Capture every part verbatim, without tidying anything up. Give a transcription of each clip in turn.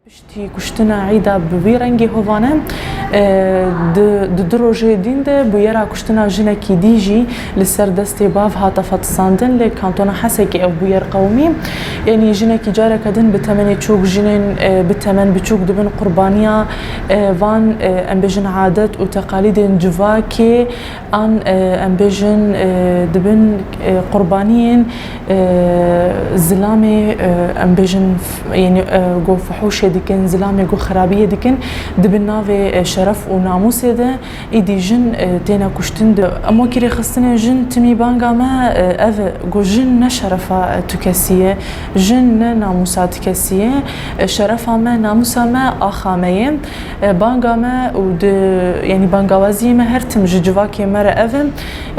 Piştî kuştina Îda bi vî rengî hovane, e, di, di du rojê dîn de bûyera kuştina jinekî dî jî li ser destê bav hate fetisandin, li kantona Hesekê ev bûyer qewimî. Yanî jinekî careke din bi temenê çûk, jinên, e, bi temen biçûk dibin qurbaniya, e, van, e, em bêjin adet û teqalîdên civakê an, e, em bêjin, e, dibin, e, qurbaniyên, e, zilamê, e, em bêjin f-, yanî, e, ku fuhûşê dikin, zilamê ku xirabiyê dikin, dibin navê, e, şeref û namûsê de. Îdî jin, e, têne kuştin. Em wekî rêxistinên jin timî banga me, e, ev e, ku jin ne şerefa, e, tu kesî ye, jin ne namûsa tu kesî ye. E, şerefa me, namûsa me, axa me ye. E, banga me û di, yanî bangawaziyê me her tim ji civakê me re ev e.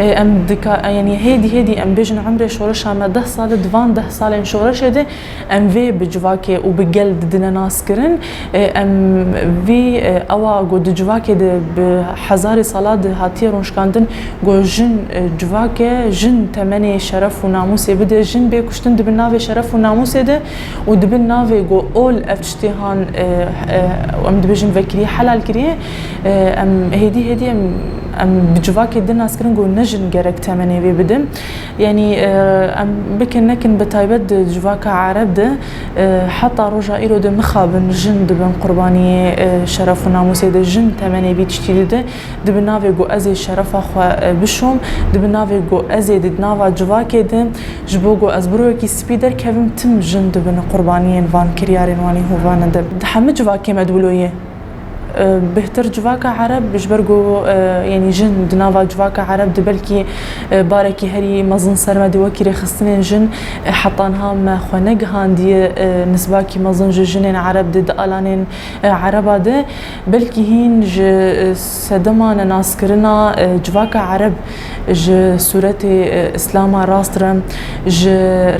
E, em dika-, yanî hêdî hêdî em bêjin emrê şoreşa me deh sal e, di van deh salên şoreşê de em vê bi civakê û bi gel didine naskirin. E, em vî, e, ewa ku di civakê de bi hezarê sala de hatiye rûnişkandin, ku jin, e, civak e, jin temenê şeref û namûsê bide, jin bê kuştin dibin navê şeref û namûsê de û dibin navê ku ol ev tiştê han, e, e, em dibêjin vekirî, helal kiriye. E, em hêdî hêdî em, em bi civakê din naskirin ku ne jin gerek temenê vê bidin. Yanî, e, em bikin nekin bi taybet di civaka Ereb de, e, heta roja îro de mixabin jin dibin qurbaniyê, e, şeref û namûsê de, jin temenê vî tiştî dide, dibi navê ku ez ê şerefa xwe, e, bişom, dibi navê ku ez ê di nava civakê de ji bo ku ez bi royekî spî derkevim, tim jin dibin qurbaniyên van kiryarên wanî hovane de. Di hemî civakê me di wilo ye. E, bêhtir civaka Ereb, ji ber ku, e, yanî jin di nava civaka Ereb de belkî, e, barekî herî mezin ser me de wekî rêxistinên jin, e, heta niha me xwe negihandiye, e, nisbakî mezin ji jinên Ereb de di alanên, e, Ereba de. Belkî hîn ji, e, sedema nenaskirina, e, civaka Ereb ji sûretê, e, Îslama rast re, ji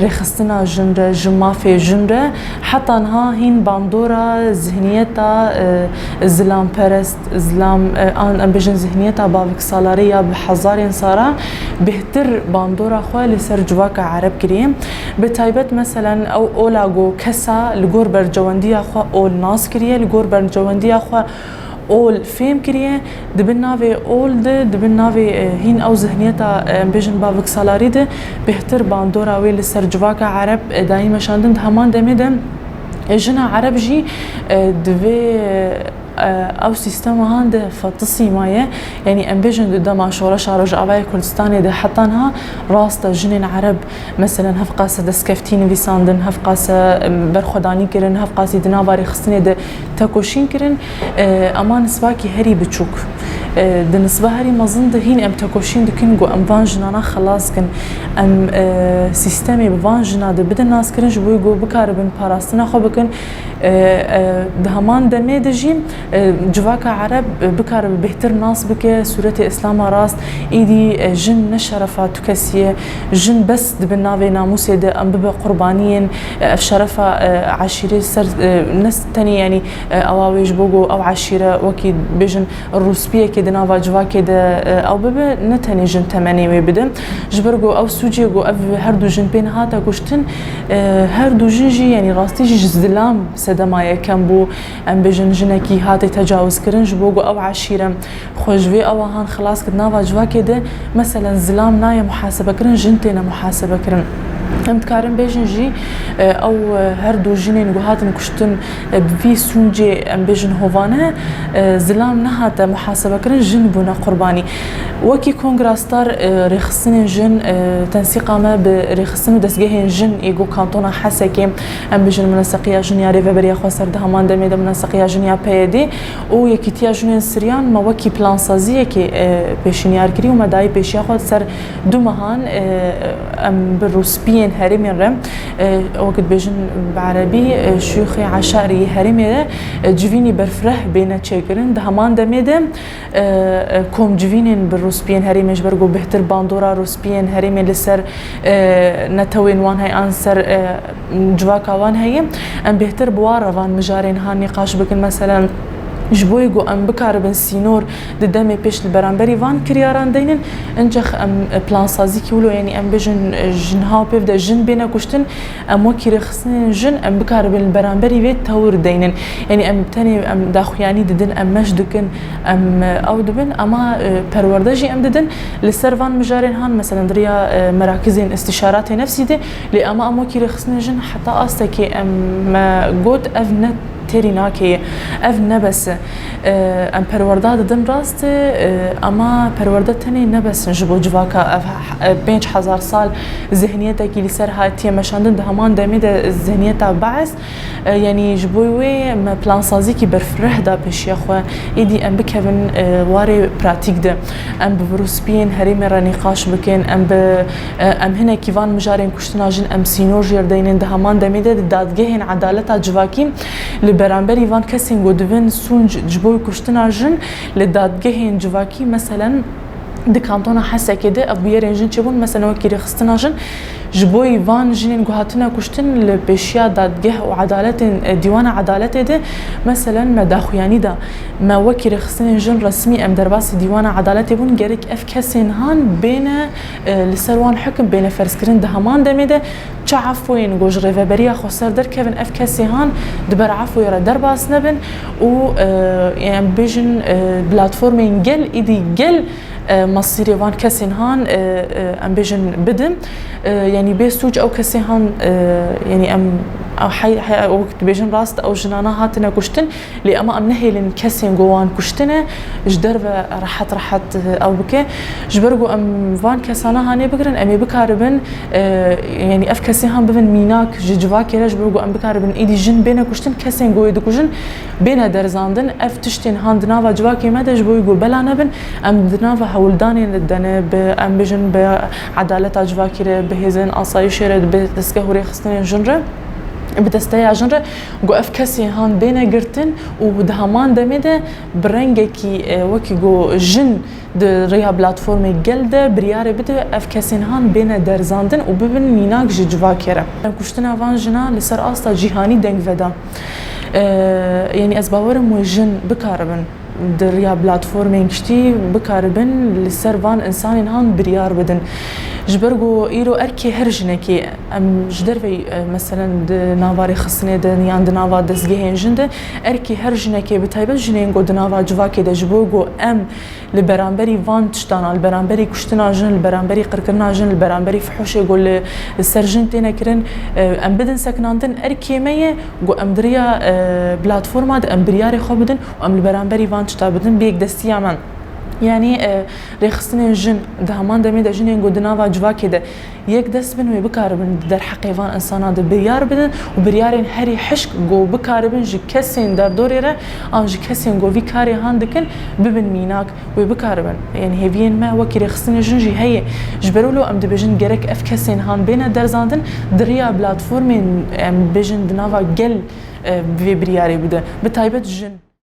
rêxistina jin re, ji mafê jin re, heta niha hîn bandora zihniyeta, e, zilamperest, zilam, e, an em bêjin zihniyeta baviksalarî ya bi hezarên salan bêhtir bandora xwe li ser civaka Ereb kiriye. Bi taybet, meselen, ew ola ku kesa li gor bercewendiya xwe ol nas kiriye, li gor bercewendiya xwe ol fêm kiriye, di bin navê ol de, di bin navê, e, hîn ew zihniyeta, e, em bêjin baviksalarî de bêhtir bandora wê li ser civaka Ereb, e, dayî meşandin. Di heman demê de, e, jina Ereb jî, e, di vê, e, ew sîstema han de fetisî maye. Yanî em bêjin di dema şoreşa Rojavayê Kurdistanê de heta niha rast e jinên Ereb, meselen, hevqase destkeftî nivîsandin, hevqase, em, berxwedanî kirin, hevqasî di nava rêxistinê de tekoşîn kirin, e, ema nisbakî herî biçûk. E, di nisba herî mezin de hîn em tekoşîn dikin ku em van jinana xelas kin. Em, e, sîstemê bi van jina de bidin naskirin, ji bo ku bikaribin parastina xwe bikin. E, e, di heman demê de jî, e, civaka Ereb, e, bikaribe bêhtir nas bike sûretê Îslama rast. Îdî, e, jin ne şerefa tu kesî ye. Jin bes di bin navê namûsê de em bibe qurbaniyên, e, ev şerefa, e, eşîrê ser, e, ne tenê, yanî, e, ewa wê ji bo ku ew eşîre wekî bêjin rûspiyekê di nava civakê de, e, ew bibe, ne tenê jin temenê wê bide. Ji ber ku ew sûcê ku ev her du jin pê hate kuştin, e, her du jin jî, yanî rastî jî ji zilam sedema yekem bû. Em bêjin jinekî hate tecawizkirin ji bo ku ew eşîre xwe ji vê awa han xilas kir. Nava civakê de, meselen, zilam nayê muhasebekirin, jin têne muhasebekirin. Em dikarin bêjin jî, e, ew, e, her du jinên ku hatin kuştin, e, bi vî sûcê, em bêjin, hovane, e, zilam nehate muhasebekirin, jin bûne qurbanî. Wekî Kongra Star, e, rêxistinên jin, e, tensîqa me bi rêxistin û dezgehên jin ê ku kantona Hesekê, em bêjin, mineseqiya jin ya Rêveberiya Xweser, di heman demê de mineseqiya jin ya P Y D û Yekîtiya Jinên Siryan, me wekî plansaziyekê, e, pêşniyar kirî û me dayî pêşiya xwe. Ser du mehan, e, em bi rûspiyên herêmên re, e, wekî dibêjin bi erebî, e, şûxê eşarî herêmê re, e, civînî berfireh bêne çêkirin. Di heman demê de, e, e, komcivînên bi rûspiyên herêmê, ji ber ku bêhtir bandora rûspiyên herêmê li ser, e, netewên wan heye an ser, e, civaka wan heye, em bêhtir bi wan re van mijarên han nîqaş bikin. Meselen, Ji bo ku em bikaribin sînor di demê pêş li beramberî van kiryaran deynin, incex em plansazîkî wilo, yanî em bêjin ji niha pêv de jin bêne kuştin, em wekî rêxistinên jin em bikaribin li beramberî vê tewir deynin. Yanî em tenê em daxuyanî didin, em meş dikin, em ew dibin, ama, e, perwerde jî em didin. Li ser van mijarên han, meselen, di riya, e, merakizên îstîşaratê nefsî de, lê ama em wekî rêxistinên jin heta astekê em me got ev ne têrî nake ye. Ev ne bes e. E, em perwerda didin rast e, e, ama perwerde tenê ne bes in ji bo civaka. Ev, e, pênc hezar sal zihniyetekî li ser hatiye meşandin, di heman demê de zihniyeta Bees. E, yanî ji bo wê me plansazîkî berfireh da pêşiya xwe. Êdî em bikevin, e, warê pratîk de. Em bi vîrospiyên herêmê re nîqaş bikin, em bi, e, em hinekî van mijarên kuştina jin em sînor jê re deynin, di heman demê de di dadgehên edaleta civakî li beramberî van kesên ku dibin sûc ji bo kuştina jin li dadgehên civakî, meselen, di kantona Hesekê de ev bûyerên jin çêbûn, meselen, wekî rêxistina jin ji bo van jinên ku hatine kuştin li pêşiya dadgeh û edaletên, e, dîwana edaletê de, meselen, me daxuyanî da. Me wekî rêxistinên jin resmî em derbasî dîwana edaletê bûn, gerek ev kesên han bêne, e, li ser wan hukim bêne ferzkirin. Di heman demê de çi efûyên ku ji Rêveberiya Xweser derkevin, ev kesê han di ber efûyê re derbas nebin û, e, em bêjin, e, platformên gel, êdî gel, e, mesîrê van kesên han, e, e, em bêjin bidin. E, yanî bê sûc ew kesê han, e, yanî em, ew hey, hey, wek dibêjin rast ew jinana hatine kuştin. Lê ema em nehêlin kesên ku wan kuştine ji derve rehet rehet, eh, ew bike. Ji ber ku em van kesana hanê bigirin, em ê bikaribin, eh, yanî ev kesê han bibin mînak ji civakê re, ji ber ku em bikaribin êdî jin bêne kuştin, kesên ku wê dikujin bêne derzandin. Ev tiştên han di nava civakê me de ji bo ku bela nebin, em di nava hewldanê de ne, bi, em bijin bi edaleta civakî re, bi hêzên asayîşê re, bi destgeh û rêxistinên jin re, bi desteya jin re. Ku ev kesê han bêne girtin û di heman demê de bi rengekî, e, wekî ku jin di riya platformê gel de biryarê bide, ev kesên han bêne derzandin û bibin mînak ji civakê re. Kuştina van jina li ser asta cîhanî deng veda. E, yanî ez bawerim wê jin bikaribin di riya platformên giştî bikaribin li ser van insanên han biryar bidin. Ji ber ku îro erkê her jinekê, em ji derveyî, e, meselen di nava rêxistinê de yan di nava destgehên jin de, erkê her jinekê, bi taybet jinên ku di nava civakê de, ji bo ku em li beramberî van tiştana, li beramberî kuştina jin, li beramberî qirkirina jin, li beramberî fihuşê ku li, li ser jin têne kirin, e, em bidin sekinandin, erkê me ye ku em di riya, e, platforma de em biryarê xwe bidin û em li beramberî van tişta bidin bi yekdestiya me. Yanî, e, rêxistinên jin di heman demê de jinên ku di nava civakê de yek dest bin, wê bikaribin di derheqê van insana de biryar bidin û biryarên herî hişk ku bikaribin ji kesên derdorê re an ji kesên ku vî karê han dikin bibin mînak, wê bikaribin. Yanî hêviyên me wekî rêxistinê jin jî heye. Ji ber wilo em dibêjin gerek ev kesên han bêne derzandin, di riya platformên, em bêjin di nava gel, e, bi vê biryarê bide. Bi taybet jin.